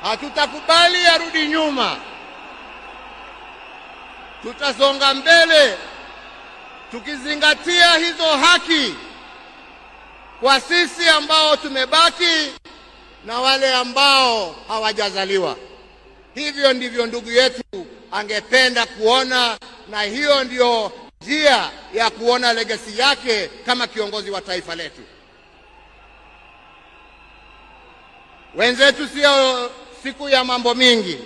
Hatutakubali arudi nyuma. Tutasonga mbele tukizingatia hizo haki kwa sisi ambao tumebaki na wale ambao hawajazaliwa. Hivyo ndivyo ndugu yetu angependa kuona, na hiyo ndio njia ya kuona legacy yake kama kiongozi wa taifa letu. Wenzetu, sio siku ya mambo mingi.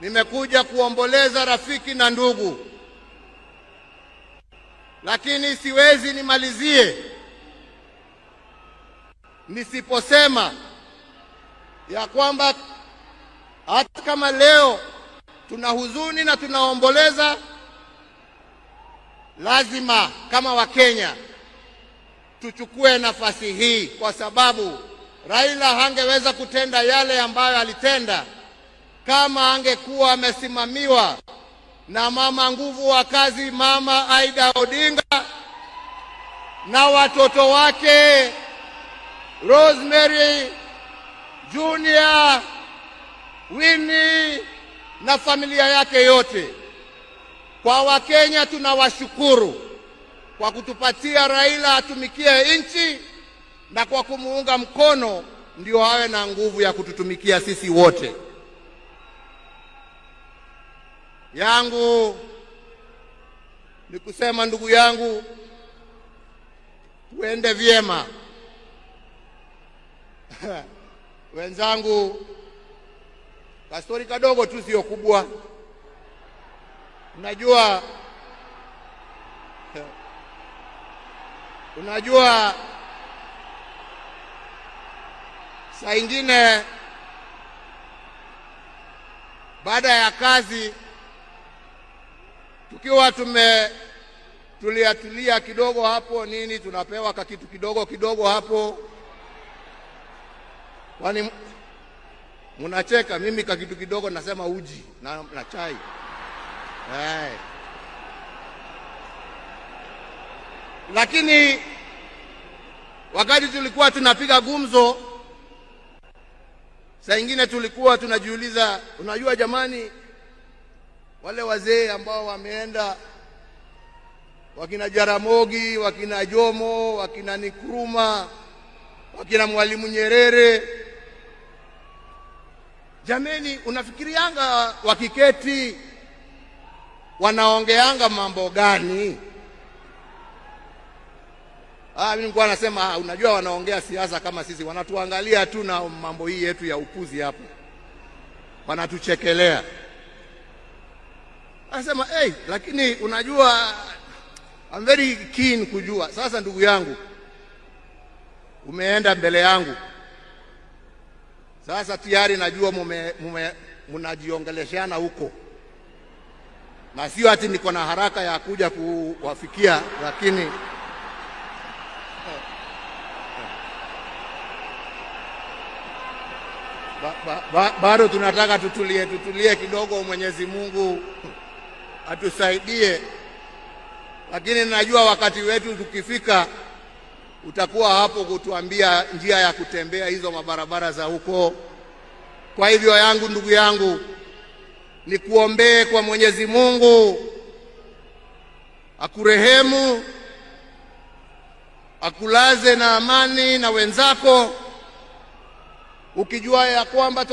Nimekuja kuomboleza rafiki na ndugu, lakini siwezi nimalizie nisiposema ya kwamba hata kama leo tuna huzuni na tunaomboleza, lazima kama Wakenya tuchukue nafasi hii, kwa sababu Raila hangeweza kutenda yale ambayo alitenda kama angekuwa amesimamiwa na mama nguvu wa kazi, Mama Aida Odinga, na watoto wake Rosemary, Junior, Winnie na familia yake yote. Kwa Wakenya tunawashukuru kwa kutupatia Raila atumikie nchi na kwa kumuunga mkono ndio awe na nguvu ya kututumikia sisi wote. Yangu ni kusema, ndugu yangu, tuende vyema. Wenzangu, kastori kadogo tu, sio kubwa. Unajua saa ingine baada ya kazi tukiwa tumetulia tulia kidogo hapo nini, tunapewa kakitu kidogo kidogo hapo. Kwani mnacheka? Mimi kakitu kidogo nasema uji na chai. Hey. Lakini wakati tulikuwa tunapiga gumzo, saa ingine tulikuwa tunajiuliza, unajua jamani, wale wazee ambao wameenda, wakina Jaramogi, wakina Jomo, wakina Nkrumah, wakina Mwalimu Nyerere, jameni, unafikirianga wakiketi wanaongeanga mambo gani? Mimi nilikuwa nasema, unajua wanaongea siasa kama sisi, wanatuangalia tu na mambo hii yetu ya upuzi hapo, wanatuchekelea. Anasema, hey, lakini unajua I'm very keen kujua. Sasa ndugu yangu, umeenda mbele yangu. Sasa tayari najua mnajiongeleshana huko. Na sio ati niko na haraka ya kuja kuwafikia, lakini bado tunataka tutulie kidogo, Mwenyezi Mungu atusaidie. Lakini najua wakati wetu tukifika utakuwa hapo kutuambia njia ya kutembea hizo mabarabara za huko. Kwa hivyo yangu, ndugu yangu, nikuombee kwa Mwenyezi Mungu akurehemu, akulaze na amani na wenzako, ukijua ya kwamba